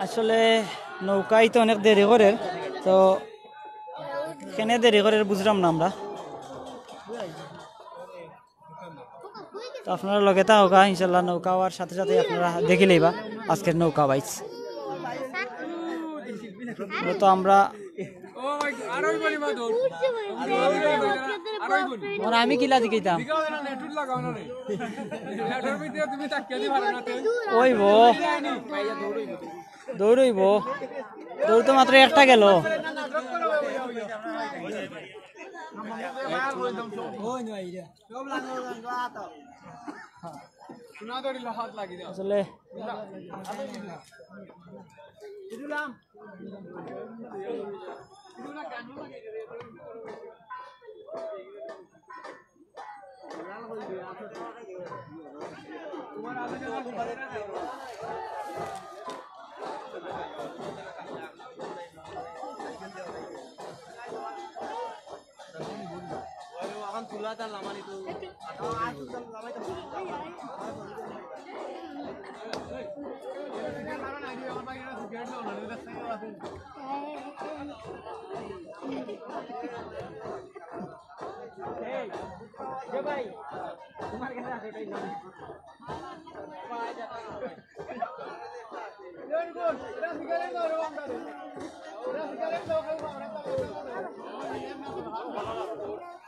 আসলে নৌকায় তো অনেক দেরি করের, তো কেনে দেরি করের বুঝলাম না আমরা। তো আপনারা লগে থাকউক্কা, ইনশাল্লাহ নৌকা আওয়ার সাথে সাথে আপনারা দেখি লইবা আজকের নৌকা বাইচ। তো আমরা ওরা আমি কিলা দিকেইতাম। ওইবো। দৌড় অইবো। দৌড় তো মাত্র একটা গেল। আসলে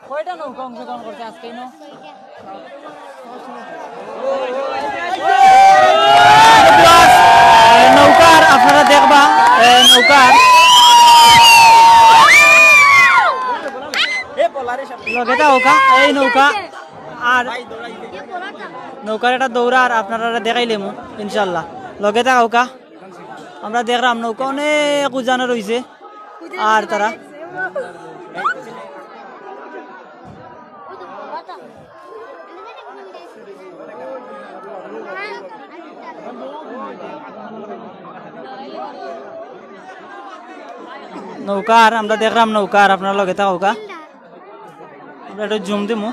কয়টা নৌকা অংশগ্রহণ করছে আজকে ইনো? নৌকার আপনারা দেখবা, এ, নৌকার লগে থাকউক্কা, এই নৌকা আর নৌকার একটা দৌড় আর আপনারা দেখাইলামু ইনশাল্লাহ। লগে থাকউক্কা। আমরা দেখরাম নৌকা অনেক উজানো রইছে। আর তারা নৌকার, আমরা দেখরাম নৌকার, আপনারা লগে থাকউক্কা। আমরা একটু জুম দিমু।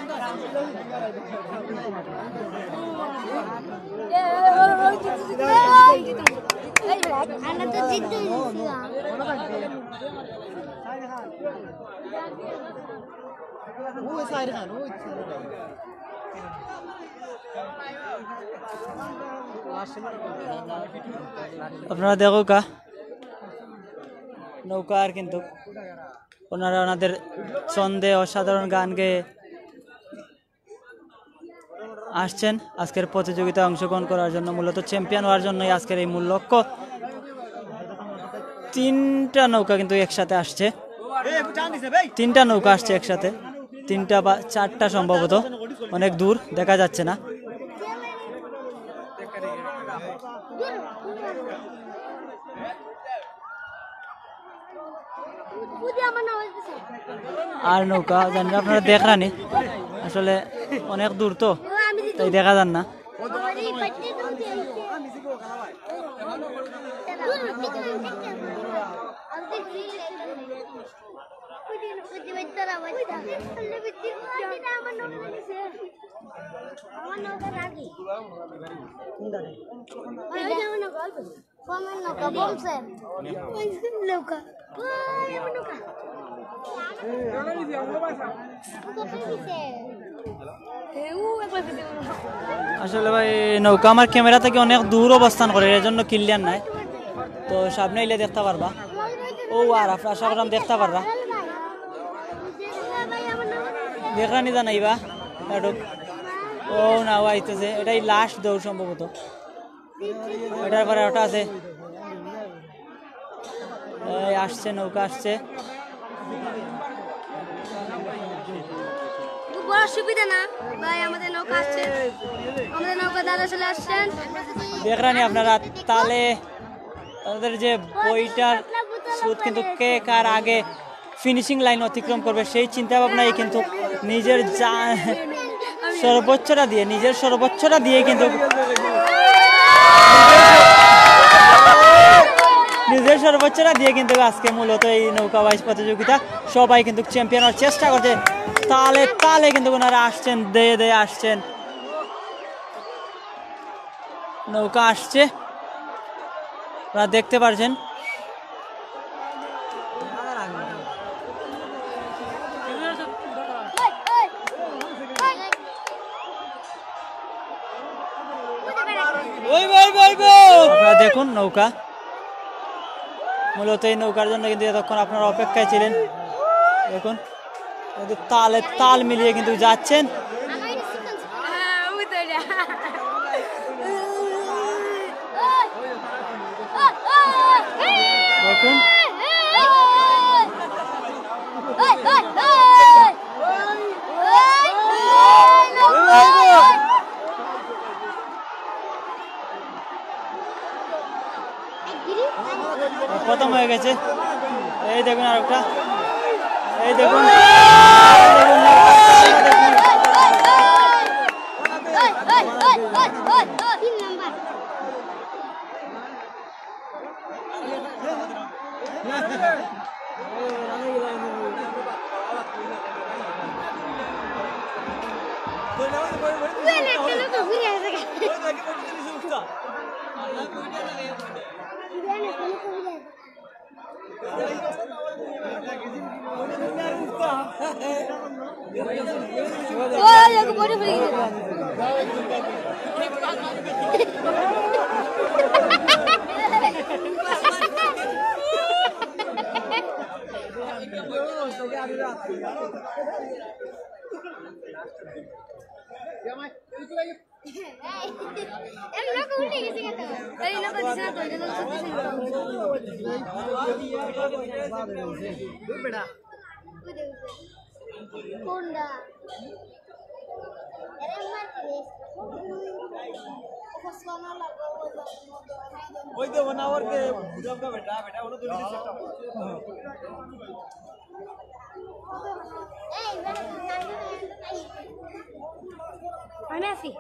আপনারা দেখউক্কা নৌকার কিন্তু ওনারা ওনাদের ছন্দে অসাধারণ গান গেয়ে আসছেন আজকের প্রতিযোগিতায় অংশগ্রহণ করার জন্য, মূলত চ্যাম্পিয়ন হওয়ার জন্যই আজকের এই মূল লক্ষ্য। তিনটা নৌকা কিন্তু একসাথে আসছে, তিনটা নৌকা আসছে একসাথে, তিনটা বা চারটা সম্ভবত, অনেক দূর দেখা যাচ্ছে না। আর নৌকা জানি না আপনারা দেখরানি, আসলে অনেক দূর তো, তাই দেখা যার না। আসলে ভাই, নৌকা আমার ক্যামেরা থাকি অনেক দূর অবস্থান করের, এর জন্য ক্লিয়ার নাই। তো সামনে আইলে দেখতা পারবা। ও আর আপনারা আশা করলাম দেখতা পারবা। দেখরানি জানাইবা। ও না, ও আইতেছে, এটাই লাস্ট দৌড় সম্ভবত। এটার পরে ওটা আছে। এই আসছে, নৌকা আসছে। খুব বড় সুবিধা না ভাই, আমাদের নৌকা আসছে, আমাদের নৌকা দাদা চলে আসছেন। দেখরানি আপনারা তালে, তাদের যে বইটার স্রোত কিন্তু কে কার আগে ফিনিশিং লাইন অতিক্রম করবে, সেই চিন্তা ভাবনায় কিন্তু নিজের যা-, সর্বোচ্চটা দিয়ে, নিজের সর্বোচ্চটা দিয়ে কিন্তু, নিজের সর্বোচ্চটা দিয়ে কিন্তু আজকে মূলত এই নৌকা বাইচ প্রতিযোগিতা সবাই কিন্তু চ্যাম্পিয়ন হওয়ার চেষ্টা করছে। তালে তালে কিন্তু ওনারা আসছেন, দে দে আসছেন। নৌকা আসছে। আপনারা দেখতে পাচ্ছেন। আপনারা দেখুন নৌকা, মূলত এই নৌকার জন্য কিন্তু এতক্ষণ আপনারা অপেক্ষায় ছিলেন। দেখুন, কিন্তু তালে তাল মিলিয়ে কিন্তু যাচ্ছেন। দেখুন। প্রথম হয়ে গেছে। এই দেখুন আরেকটা। এই দেখুন। কোনটা? ওই তো ওনাওয়ার কে বুঝাবো বেটা, বেটা, ওগুলো তো রিলিজ একটা। আমি আছি।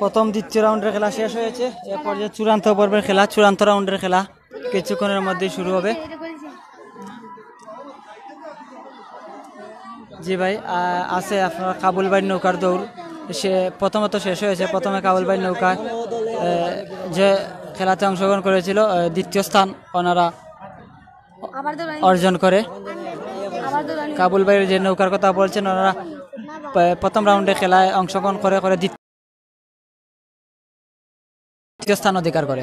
প্রথম দ্বিতীয় রাউন্ডের খেলা শেষ হয়েছে। এ পর্যায়ে চূড়ান্ত পর্বের খেলা, চূড়ান্ত রাউন্ডের খেলা কিছুক্ষণের মধ্যেই শুরু হবে। জি ভাই, আহ, আছে আপনার কাবুল ভাইর নৌকার দৌড়। সে প্রথমত শেষ হয়েছে। প্রথমে কাবুল ভাইর নৌকা, আহ, যে খেলাতে অংশগ্রহণ করেছিল, আহ, দ্বিতীয় স্থান ওনারা অর্জন করে। কাবুল ভাইর যে নৌকার কথা বলছেন, ওনারা প-, প্রথম রাউন্ডে খেলায় অংশগ্রহণ করে করে দ্বিতীয় তৃতীয় স্থান অধিকার করে।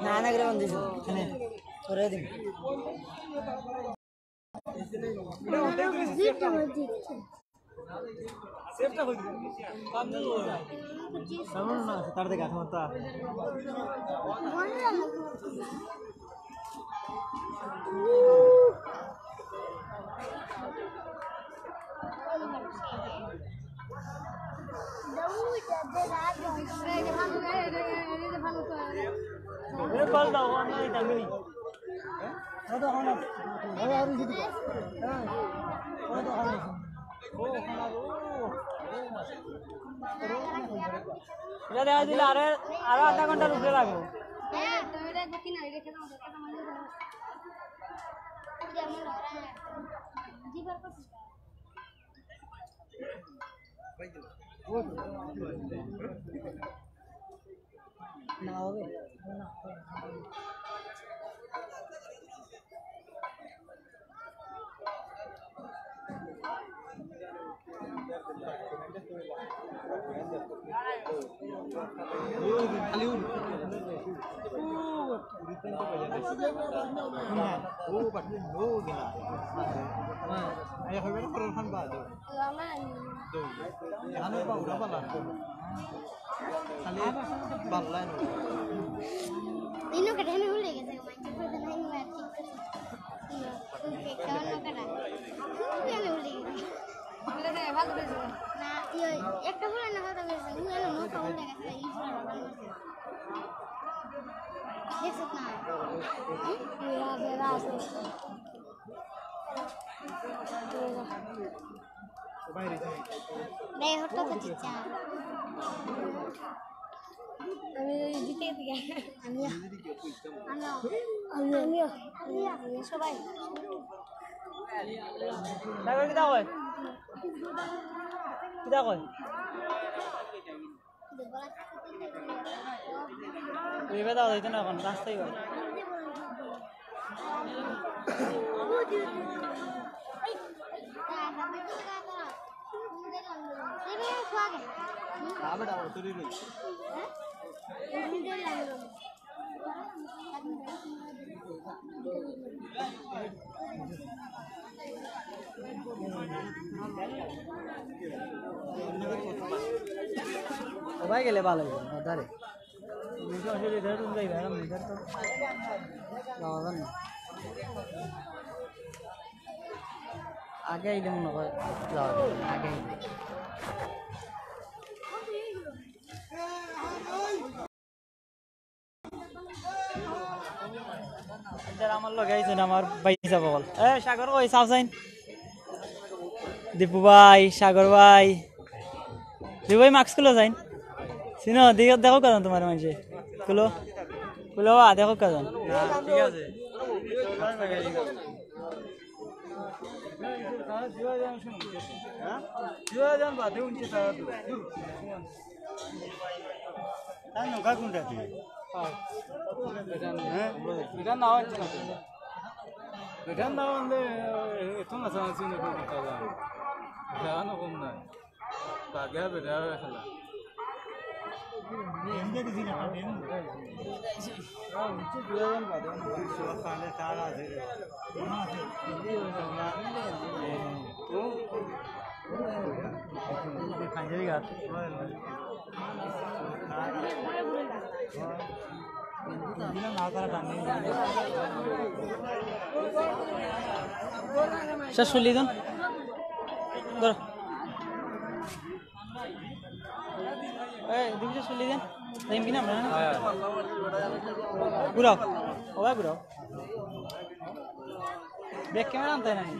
না, না, করে বন্ধ দিছো। এখানে করে দিন। সেভটা হইছে। সামনে না, তার দেখে এখন তা। এটা দেখা দিলে আরো, আরো আধা ঘন্টার উপরে লাগবো। না হবে। খালি ভালো লাগে না। ইনো কেটে আমি ভুলে গেছি, মাইকে করে দেন, আমি আর কি করছি। ইনো, ওকে, কেমন কেটে? আমি ভুলে গেছি। না, ইয়ে, একটা ভুলে না কথা বলছি, আমি এলো নৌকা ভুলে গেছে, এই ভুলে না। দেখছো না? হুম? ইয়া, বেড়া আছে। রে, হতো তো চিচা। আমি জিতে গেছি। আমিও। আমিও। আমিও। আমিও। সবাই। সাগর কিতা কয়? কিতা কয়? এই বেটা হইতো না, এখন রাস্তায় বল। সবাই গেলে ভালো হইব, ধরে। মিটার অসুবিধা, তুমি যাইবে, আর মিটার তো যাওয়া যায় না। আগে আইলে মনে হয় যাওয়া যায়, আগে আইলে। এটার আমার লগে আইছেন আমার ভাই সাহেব অকল। এ, সাগর কই, সাফ সাইন। দীপু ভাই, সাগর ভাই। দীপু ভাই, মাস্ক খুলো সাইন। চিনো, দেখো, দেখো কজন তোমার মাঝে। খুলো। খুলো, আ, দেখো কজন। না, ঠিক আছে। তার নৌকা কোনটা তুই? হ্যাঁ? এটা না হচ্ছে না। এটা না হলে এত না চান্স না করতে পারলাম। এটা না কম না। বাগা বেটা খেলা। শেষ করলি দেন। ধরো। এই, দুইটা চল্লিশ দেন। টাইম কিনা আমরা, না? ঘুরাও। ও ভাই, ঘুরাও। ব্যাক ক্যামেরা আনতে নাই।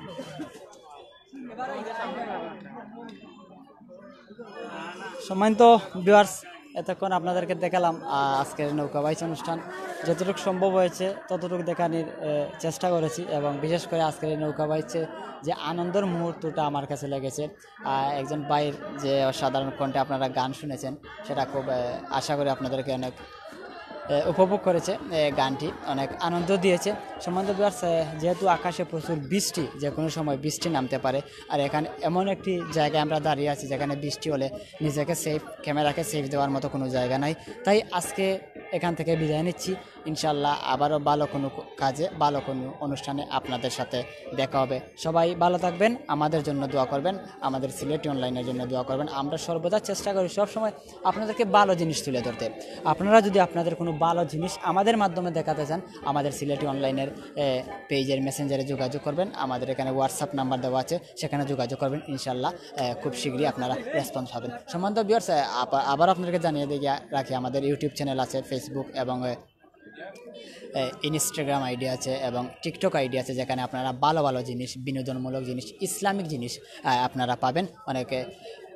সম্মানিত ভিউয়ার্স, এতক্ষণ আপনাদেরকে দেখালাম, আহ, আজকের নৌকা বাইচ অনুষ্ঠান। যতটুকু সম্ভব হয়েছে ততটুকু দেখানোর, আহ, চেষ্টা করেছি, এবং বিশেষ করে আজকের এই নৌকা বাইচে যে আনন্দের মুহূর্তটা আমার কাছে লেগেছে, আহ, একজন ভাইয়ের যে অসাধারণ কণ্ঠে আপনারা গান শুনেছেন, সেটা খুব, আহ, আশা করি আপনাদেরকে অনেক, আহ, উপভোগ করেছে, আহ, গানটি অনেক আনন্দ দিয়েছে। সম্মানিত ভিউয়ার্স, আহ, যেহেতু আকাশে প্রচুর বৃষ্টি, যে কোনো সময় বৃষ্টি নামতে পারে, আর এখানে এমন একটি জায়গায় আমরা দাঁড়িয়ে আছি যেখানে বৃষ্টি হলে নিজেকে সেফ, ক্যামেরাকে সেফ দেওয়ার মতো কোনো জায়গা নাই। তাই আজকে এখান থেকে বিদায় নিচ্ছি। ইনশাল্লাহ আবারও ভালো কোনো ক-, কাজে, ভালো কোনো অনুষ্ঠানে আপনাদের সাথে দেখা হবে। সবাই ভালো থাকবেন, আমাদের জন্য দোয়া করবেন, আমাদের সিলেটি অনলাইনের জন্য দোয়া করবেন। আমরা সর্বদা চেষ্টা করি সবসময় আপনাদেরকে ভালো জিনিস তুলে ধরতে। আপনারা যদি আপনাদের কোনো ভালো জিনিস আমাদের মাধ্যমে দেখাতে চান, আমাদের সিলেটি অনলাইনের, এ, পেজের মেসেঞ্জারে যোগাযোগ করবেন। আমাদের এখানে WhatsApp নাম্বার দেওয়া আছে, সেখানে যোগাযোগ করবেন। ইনশাল্লাহ, এ, খুব শীঘ্রই আপনারা রেসপন্স পাবেন। সম্মানিত ভিউয়ার্স, এ, আপ-, আবার আপনাদেরকে জানিয়ে দিয়ে রাখি, আমাদের YouTube চ্যানেল আছে, Facebook এবং, এ, এ, Instagram আইডি আছে এবং TikTok আইডি আছে, যেখানে আপনারা ভালো ভালো জিনিস, বিনোদনমূলক জিনিস, ইসলামিক জিনিস, আহ, আপনারা পাবেন। অনেকে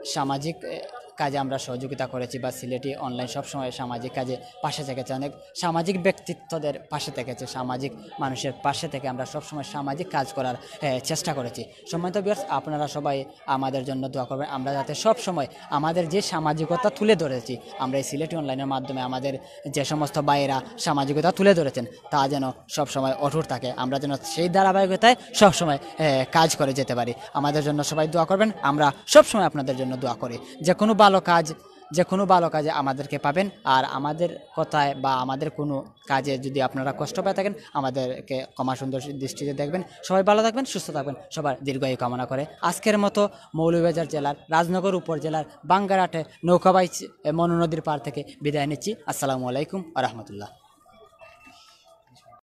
সামাজিক, এ, কাজে আমরা সহযোগিতা করেছি বা সিলেটি অনলাইন সবসময় সামাজিক কাজে পাশে থেকেছে, অনেক সামাজিক ব্যক্তিত্বদের পাশে থেকেছে, সামাজিক মানুষের পাশে থেকে আমরা সবসময় সামাজিক কাজ করার, এ, চেষ্টা করেছি। সম্মানিত ভিউয়ার্স, আপনারা সবাই আমাদের জন্য দোয়া করবেন, আমরা যাতে সবসময় আমাদের যে সামাজিকতা তুলে ধরেছি, আমরা এই সিলেটি অনলাইনের মাধ্যমে আমাদের যে সমস্ত ভাইয়েরা সামাজিকতা তুলে ধরেছেন, তা যেন সবসময় অটুট থাকে, আমরা যেন সেই ধারাবাহিকতায় সবসময়, এ, কাজ করে যেতে পারি। আমাদের জন্য সবাই দোয়া করবেন, আমরা সবসময় আপনাদের জন্য দোয়া করি। যে কোনো ভালো কাজ যে কোনো ভালো কাজে আমাদেরকে পাবেন। আর আমাদের কথায় বা আমাদের কোনো কাজে যদি আপনারা কষ্ট পেয়ে থাকেন, আমাদেরকে ক্ষমা সুন্দর দৃষ্টিতে দেখবেন। সবাই ভালো থাকবেন, সুস্থ থাকবেন, সবার দীর্ঘায়ু কামনা করে আজকের মতো মৌলভীবাজার জেলার রাজনগর উপজেলার বাঙ্গারহাটে নৌকাবাই মনু নদীর পাড় থেকে বিদায় নিচ্ছি। আসসালামু আলাইকুম ওয়া রাহমাতুল্লাহ।